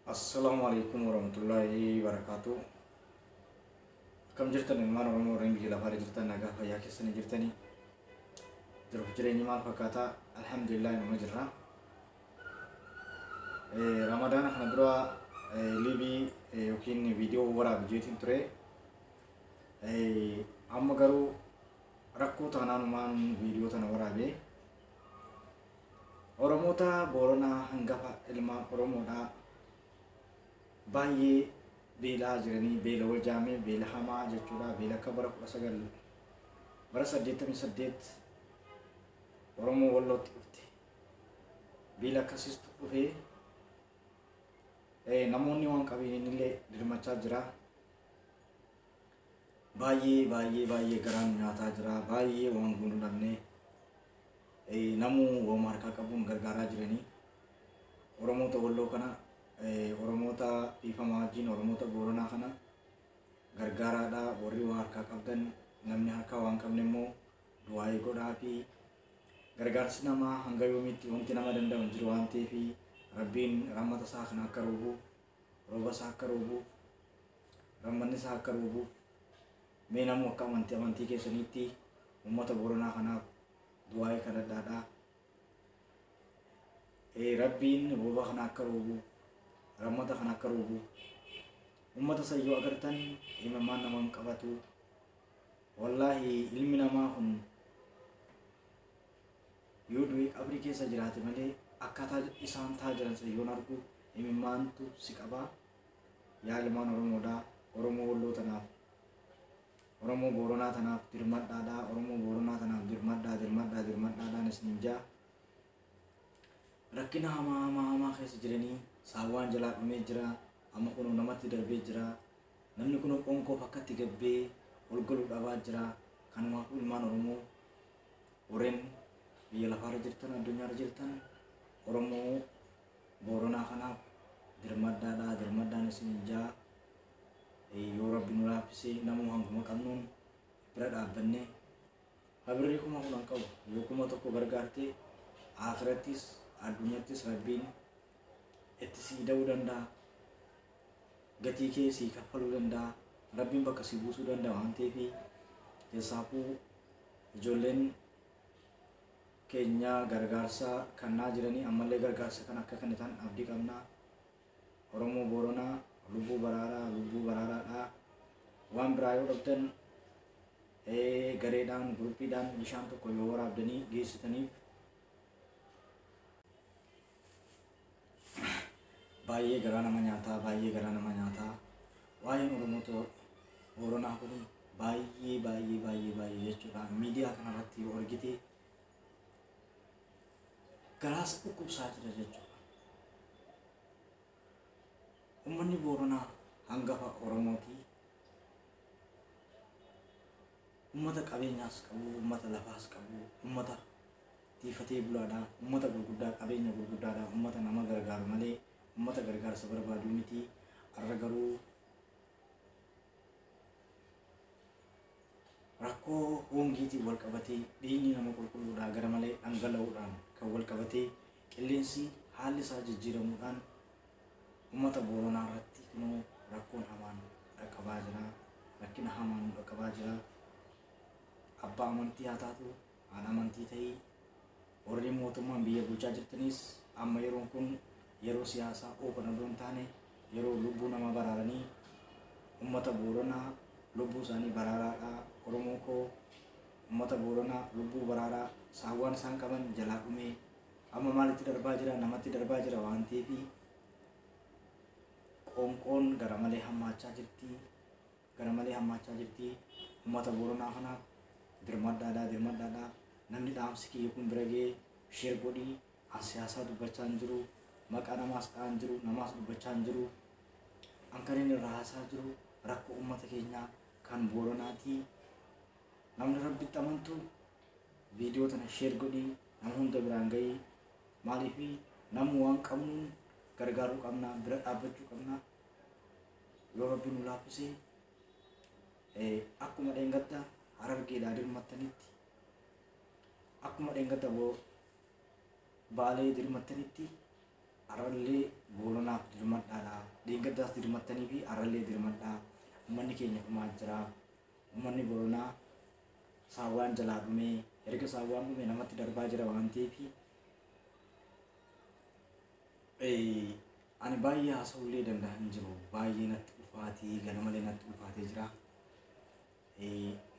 Assalaamu alaikum warahmatullahi wabarakatuh. Akkam jirtan ilmaan Oromoo warreen biyya lafaarra jirtan, nagaa fayyaa keessanii jirtanii? Jiruuf jireenyi maal fakkaataa? Alhamdulillah, numa jirra. Ramadaana kana dura live yookiin viidiyoo waraabu jeetiin ture. Amma garuu rakkoo taanaanumaan viidiyoo tana waraabee. Oromoota Booranaa hangafa ilmaan Oromoodhaa baay'ee beelaa jiranii, beela wajaamee, beela hamaa jechuudha. Beela akka bara 19 bara 88 Oromoo Wallootti dhufte. Beela akkasiitu dhufee namoonni waan qabeeniin illee dirmachaa jira. Baay'ee baay'ee baay'ee garaan nyaataa jira. Baay'ee waan goonuu dhabnee namuu waan harkaa qabuun gargaaraa jiranii. Oromoota Walloo kana, Oromoota dhiifamaa wajjin, Oromoota Booranaa kana gargaaraadha. Warri waa harkaa qabdan, namni harkaa waan qabne immoo du'aayii godhaa fi gargaarsi namaa hanga yoomiitti wanti nama danda'u hin jiru waan ta'eef, Rabbiin rahmata isaa kana akka roobu, rooba isaa akka roobu, rahmanni isaa akka roobu, mee namuu akka amantii keessaniitti uummata Booranaa kanaaf du'aayii kadhadhaadha. Rabbiin rooba kana akka roobu, rahmata kana akka roobu. Uummata san yoo agartan imimmaan nama hin qabatu. Wallaahi, ilmi namaa kun yoo du'ee qabrii keessa jiraate malee akkaataa isaan taa jiran san yoon argu imimmaantu si qabaa. Yaa ilmaan Oromoodhaa, Oromoo Walloo tanaaf, Oromoo Booranaa tanaaf dirmadhaadhaa, Oromoo Booranaa tanaaf dirmadhaa, dirmadhaa, dirmadhaadhaan isiniin jaa. Rakkina hamaa hamaa hamaa keessa jiranii, saawwaan jalaa dhumee jira, amma kunuu namatti darbee jira. Namni kun qonkoof akkatti gabbee ol galuu dhabaa jira. Kanumaafuu ilmaan Oromoo warreen biyya lafaarra jirtan, addunyaarra jirtan, Oromoo Booranaa kanaaf dirmadhaadhaa, dirmadhaan isiniin jaa. Yoo Rabbi nu laaffisee namuu hanguma qabnuun bira dhaabbannee, habirrii 10,000 qabu yoo 1000 gargaartee, akhirattis addunyattis Rabbiin itti sii da'uu danda'a. Gatii kee sii kaffaluu danda'a. Rabbiin bakka sii buusuu danda'a waan ta'eef, keessaafuu ijoolleen keenya gargaarsa kannaa jiranii ammallee gargaarsa kan akka kennitan abdii qabna. Oromoo Booranaa lubbuu baraaraa, lubbuu baraaraadha. Waan biraa yoo dhabdan gareedhaan, guruppiidhaan bishaan tokko yoo waraabdanii geessitaniif baay'ee garaa nama nyaataa, baay'ee garaa nama nyaataa. Waa'een Oromoota Booranaa kun baay'ee baay'ee baay'ee baay'ee jechuudha. Miidiyaa kanarratti yoo argite garaas dhukkubsaa jira jechuudha. Uummanni Booranaa hangafa Oromooti. Uummata qabeenyaas qabu, uummata lafaas qabu, uummata tiifatee bulaadha, uummata gurguddaa, qabeenya gurguddaadha, uummata nama gargaaru malee uummata gargaarsa barbaadu miti. Har'a garuu rakkoo hongiitiin wal qabatee, dhiigni nama qulqulluudhaa gara malee dhangala'uudhaan kan wal qabatee, qilleensi haalli isaa jijjiiramuudhaan uummata Booranaa irratti kunoo rakkoon hamaan dhaqqabaa jira. Rakkina hamaan dhaqqabaa jira. Abbaa amantii haa taatu, haadha amantii ta'ii, warri mootummaan biyya bulchaa jirtanis, amma yeroon kun yeroo siyaasaa oofan odoo hin taane yeroo lubbuu nama baraaranii uummata Booranaa lubbuu isaanii baraaraadha. Oromoo koo, uummata Booranaa lubbuu baraaraa. Saawwaan isaan qaban jalaa dhumee amma maalitti darbaa jira? Namatti darbaa jira waan ta'eef qoonqoon gara malee hammaachaa jirti. Gara malee hammaachaa jirti. Uummata Booranaa kanaaf dirmadhaadha, dirmadhaadha. Namni dhaamsi kiyya kun bira ga'ee share godhii. An siyaasaa dubbachaa hin jiru. Maqaa namaas dha'aa hin jiru. Namaas dubbachaa hin jiru. An kan inni irraa haasaa jiru rakkoo uummata keenyaa kan Booranaati. Namni Rabbitti amantu viidiyoo tana share godhii nama hunda biraan gahii. Maaliif, namu waan qabnuun gargaaruu qabna, bira dhaabbachuu qabna. Yoo Rabbi nu laaffisee akkuma dheengadda Harargeedhaa dirmattanitti, akkuma dheengadda Baalee dirmattanitti. Arrallee Booranaaf dirmadhaadha. Deeggardaas dirmattanii fi arrallee dirmadhaa. Uummanni keenya dhumaa jira. Uummanni Booranaa saawwaan jalaa dhumee, erga saawwaan dhume namatti darbaa jira waan ta'eef, ani baay'ee haasa'ullee danda'a hin jiru. Baay'ee natti ulfaatee, ganamalee natti ulfaatee jira.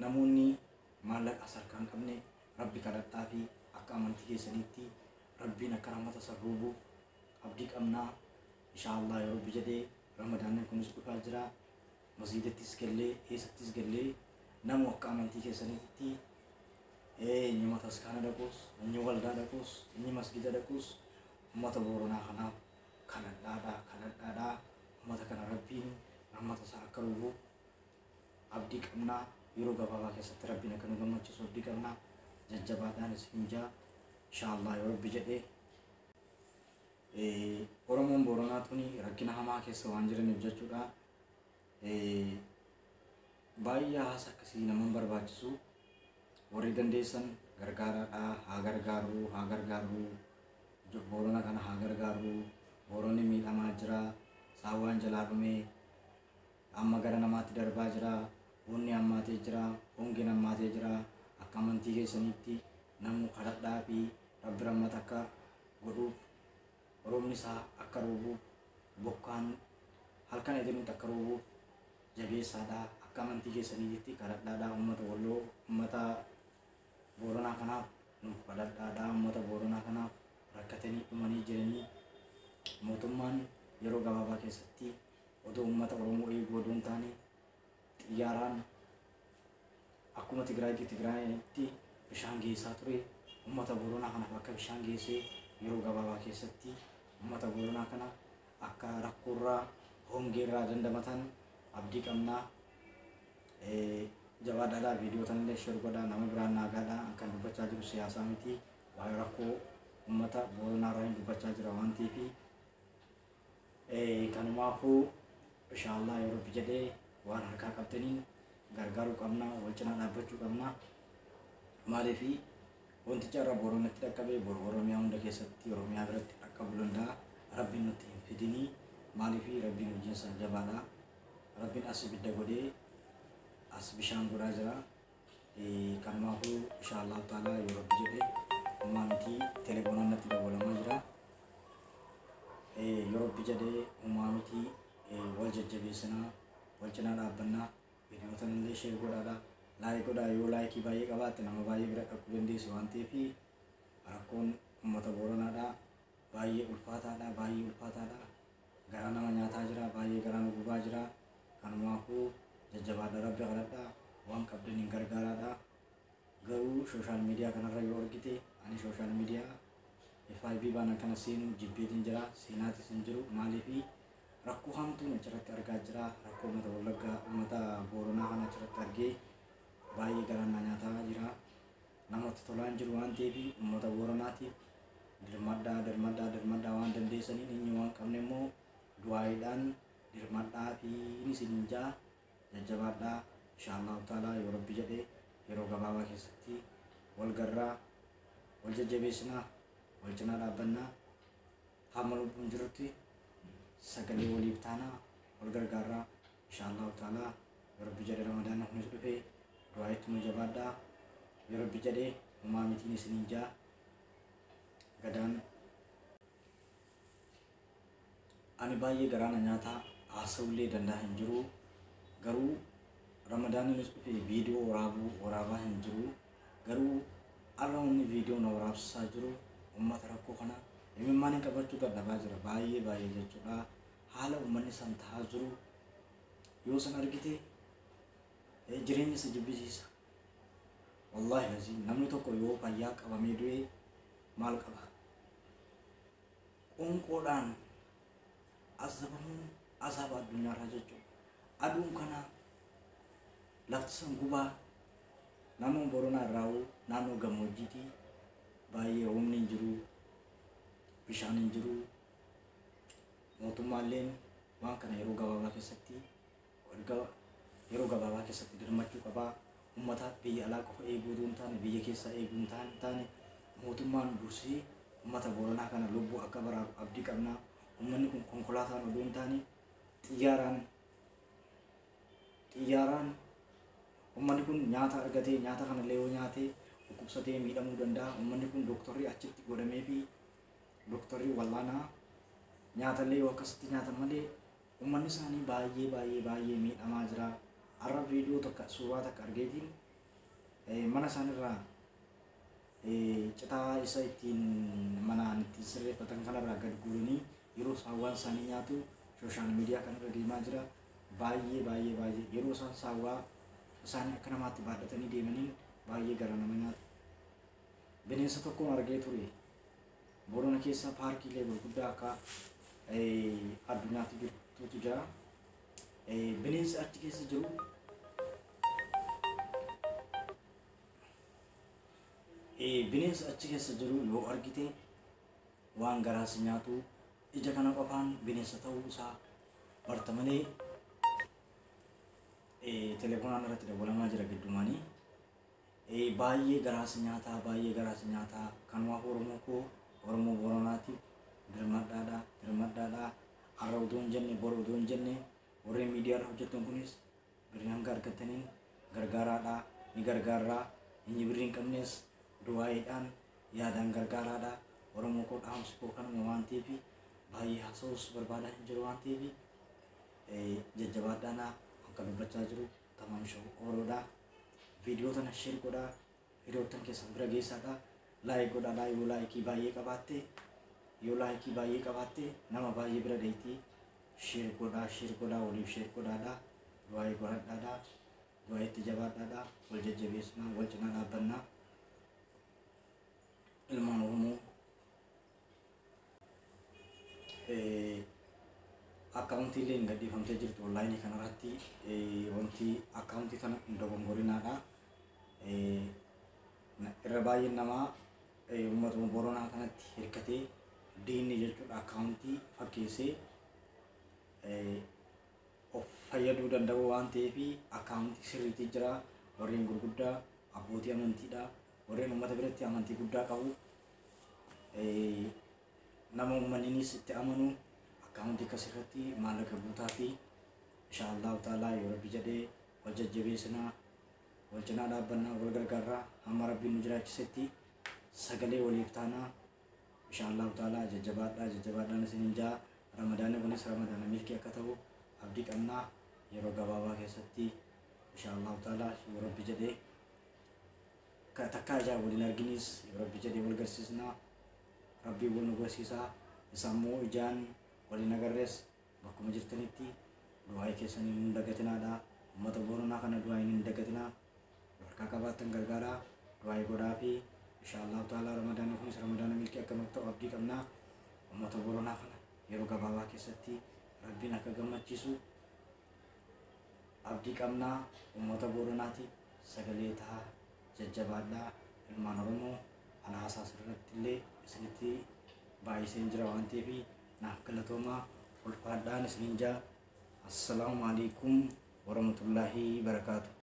Namoonni maallaqa as harkaa hin qabne Rabbi kadhadhaa fi akka amantii keessaniitti Rabbiin akka rahmata isa roobu abdii qabnaa. Inshaallah yoo Rabbi jedhee Ramadaanni kunis dhufaa jira. Masjiidattis gallee, eessattis gallee, namu akka amantii keessaniitti inni mataskaana dhaquus, inni waldaa dhaquus, inni masgida dhaquus, ummata Booranaa kanaaf kadhadhaadha, kadhadhaadha. Ummata kana Rabbiin rahmata isaa akka roobu abdii qabnaa. Yeroo gabaabaa keessatti Rabbiin akka nu gammachiisu abdii qabnaa. Jajjabaadhaanis hin jaa. Inshaallah yoo Rabbi jedhee. Oromoon Booranaa tuni rakkina hamaa keessa waan jiraniif jechuudha. Baay'ee haasa akkasii nama hin barbaachisu. Warri dandeessan gargaaraadha. Haa gargaarru, haa gargaarru. Boorana kana haa gargaarru. Booranni miidhamaa jira. Saawwaan jalaa dhume. Amma gara namaatti darbaa jira. Bonni hammaatee jira. Hongeen hammaatee jira. Akka amantii keessaniitti namu kadhadhaa fi Rabbi rahmata akka godhuuf, roobni isaa akka roobuuf, bokkaan halkan edenuutti akka roobuuf jabeessaadha. Akka amantii keessaniitti kadhadhaadha. Uummata Walloo, uummata Booranaa kanaaf nuuf kadhadhaadha. Uummata Booranaa kanaaf rakkatanii dhumanii jiranii. Mootummaan yeroo gabaabaa keessatti odoo uummata Oromoo eeguu odoo hin taane xiyyaaraan akkuma Tigraayitti bishaan geessaa ture, uummata Booranaa kanaaf akka bishaan geessee yeroo gabaabaa keessatti uummata Booranaa kana akka rakkoorraa hongeerraa dandamatan abdii qabnaa. Jabaadhaadhaa, viidiyoo tanallee share godhaa, nama biraan naagaadhaa. Kan dubbachaa jiru siyaasaa miti, waa'ee rakkoo uummata Booranaa irraa hin dubbachaa jira waan ta'eef, kanumaafuu inshaallah yoo Rabbi jedhee waan harkaa qabdaniin gargaaruu qabna, wal cinaa dhaabbachuu qabna. Maaliif wanticha irra Booranatti dhaqqabee boru Oromiyaa hunda keessatti, Oromiyaa biratti dhaqqabuu danda'a. Rabbiin nutti hin fidinii. Maaliif Rabbiin hojiin isaa jabaadha. Rabbiin as ibidda godhee as bishaan godhaa jira. Kanumaafuu inshaallah ta'ala yoo Rabbi jedhee, homaa miti, telefoonaan natti dawwalamaa jira. Yoo Rabbi jedhee homaa miti, wal jajjabeessinaa, wal cinaa dhaabbannaa. Viidiyoo tanallee share godhaadha. Like godhaa, yoo likeii baay'ee qabaatte nama baay'ee bira dhaquu dandeessu waan ta'eef, rakkoon uummata Booranaadha. Baay'ee ulfaataadha, baay'ee ulfaataadha. Garaa nama nyaataa jira, baay'ee garaa nu gubaa jira. Kanumaafuu jajjabaadha, Rabbi kadhadhaa, waan qabdaniin gargaaraadha. Garuu social media kanarra yoo argite, ani social media FIB baana kana seenu jibbeetiin jira, seenaatis hin jiru. Maaliifi rakkoo hamtuun achirratti argaa jira. Rakkoo uummata Wallaggaa, uummata Booranaa kana achirratti argee baay'ee garaan na nyaataa jira. Namatti tolaa hin jiru waan ta'eef, uummata Booranaatiif dirmadhaa, dirmadhaa, dirmadhaa waan dandeessaniin. Inni waan qabne immoo du'aayiidhaan dirmadhaa fi isin jaa. Jajjabaadhaa. Inshaallahu ta'ala yoo Rabbi jedhee yeroo gabaabaa keessatti wal garraa, wal jajjabeessinaa, wal cinaa dhaabbannaa. Hamma lubbuun jirutti sagalee waliif taanaa, wal gargaarraa. Inshaallahu ta'ala yoo Rabbi jedhee Ramadaanni kunis dhufee du'aayitti nu jabaadhaa. Yoo Rabbi jedhee homaa mitiin isiniin jaa. Gadaan ani baay'ee garaana nyaataa, haasa'ullee danda'a hin jiru. Garuu Ramadaaninis dhufee viidiyoo waraabuu waraabaa hin jiru. Garuu har'a wanni viidiyoo na waraabsisaa jiru uummata rakkoo kana imimmaan qabachuu dadhabaa jira, baay'ee baay'ee jechuudha. Haala uummanni san ta'aa jiru yoo san argite jireenya isa jibbisiisa. Wallaahi lazii namni tokko yoo fayyaa qabamee du'e maal qaba? Qoonqoodhaan azabamuun azaaba addunyaarraa jechuudha. Aduun kana lafti san gubaa, naannoon Booranaa irraa naannoo gammoojjiitii, baay'ee humni hin jiru, bishaan hin jiru. Mootummaalleen waan kana yeroo gabaabaa keessatti, yeroo gabaabaa keessatti dirmachuu qabaa. Uummata biyya alaa qofa eeguu osoo hin taane, biyya keessaa eeguu hin taane, mootummaan dursee Uummata Booranaa kana lubbuu akka baraaru abdii qabna. Uummanni kun konkolaataan odoo hin taane xiyyaaraan uummanni kun nyaata argatee nyaata kanallee yoo nyaate dhukkubsatee miidhamuu danda'a. Uummanni kun dooktorri achitti godhamee fi dooktorri wallaanaa nyaatallee yoo akkasitti nyaatan malee uummanni isaanii baay'ee baay'ee baay'ee miidhamaa jira. Har'a viidiyoo tokko suuraa takka argeetiin mana isaanirraa citaa isa ittiin manaan ittiin sirreeffatan kanarraa gad guuranii yeroo saawwaan isaanii nyaatu sooshaal miidiyaa kanarra deemaa jira. Baay'ee baay'ee baay'ee yeroo isaan saawwaa isaanii akka namaatti baadhatanii deemaniin baay'ee gara nama nyaata. Bineensa tokkoon argee ture. Boorana keessa paarkiilee gurguddaa akka addunyaatti jirtutu jira. Bineensi achi keessa jiru bineensi achi keessa jiru yoo argite waan garaas nyaatu ija kana qofaan bineensa ta'uu isaa barta malee telefoonaan irratti dabalamaa jira giddumaanii. Baay'ee garaas nyaataa baay'ee garaas nyaataa kanumaaf Oromoo koo Oromoo Booranaatiif dirmadhaadha dirmadhaadha har'a odoo hin jenne boru odoo hin jenne warreen miidiyaa irra hojjetan kunis birrii hanga argataniin gargaaraadha ni gargaarraa inni birrii hin qabnes du'aayiidhaan yaadaan gargaaraadha. Oromoo koo dhaamsi koo kanuma waan ta'eef baay'ee haasa'uus barbaadaa hin jiru waan ta'eef jajjabaadhaanaa akka dubbachaa jiru Tamaam Show Oroodha. Viidiyoo tana share godhaa hiriyoottan keessan bira geessaadha. Like godhaadha yoo laayikii baay'ee qabaatte yoo laayikii baay'ee qabaatte nama baay'ee bira deeyti. Share godhaa share godhaa waliif share godhaadha. Du'aayii godhadhaadha. Du'aayitti jabaadhaadha. Wal jajjabeessinaa wal cinaa dhaabbannaa. Ilmaan Oromoo akkaawuntii illee hin gadhiifamtee jirtu onlaayinii kanarratti wanti akkaawuntii kana hin dogongorinaadha. Irra baay'een namaa uummatuma Booranaa kanatti hirkatee diinni jechuudha akkaawuntii fakkeessee of fayyaduu danda'u waan ta'eef akkaawuntii sirriitti jira. Warreen gurguddaa abbootii amantiidha. Warreen uummata biratti amantii guddaa qabu. Nama uummanniinis itti amanu akkaawuntii akkasirratti maallaqa guutaa fi inshaallahu taalaa yoo rabbi jedhee wal jajjabeessinaa wal cinaa dhaabbannaa wal gargaarraa hamma rabbiin nu jiraachisetti sagalee waliif taanaa inshaallahu taalaa jajjabaadhaa jajjabaadhaan isiniin jaa. Ramadaanni kunis ramadaana milkii akka ta'u abdii qabnaa yeroo gabaabaa keessatti inshaallahu taalaa yoo rabbi jedhee takkaa ijaa waliin arginis yoo rabbi jedhee wal garsiisnaa rabbii wal nu garsiisaa. Isa immoo ijaan waliin agarrees bakkuma jirtanitti du'aayii keessanii hin dagatinaadha. Uummata Booranaa kana du'aayiin hin dagatinaa. Harkaa qabaattan gargaaraa du'aayii godhaa fi inshaallahu taalaa ramadaanni kunis ramadaana milkii akka nuuf ta'u abdii qabnaa. Uummata Booranaa kana yeroo gabaabaa keessatti rabbiin akka gammachiisu abdii qabnaa. Uummata Booranaatiif sagalee ta'a jajjabaadhaa. Ilmaan Oromoo ana haasaa sirriitti illee isinitti baay'iseen jira waan ta'eef naaf galatoomaa ulfaadhaan isiniin jaa. Assalaamu alaikum warahmatullaahi barakaatu.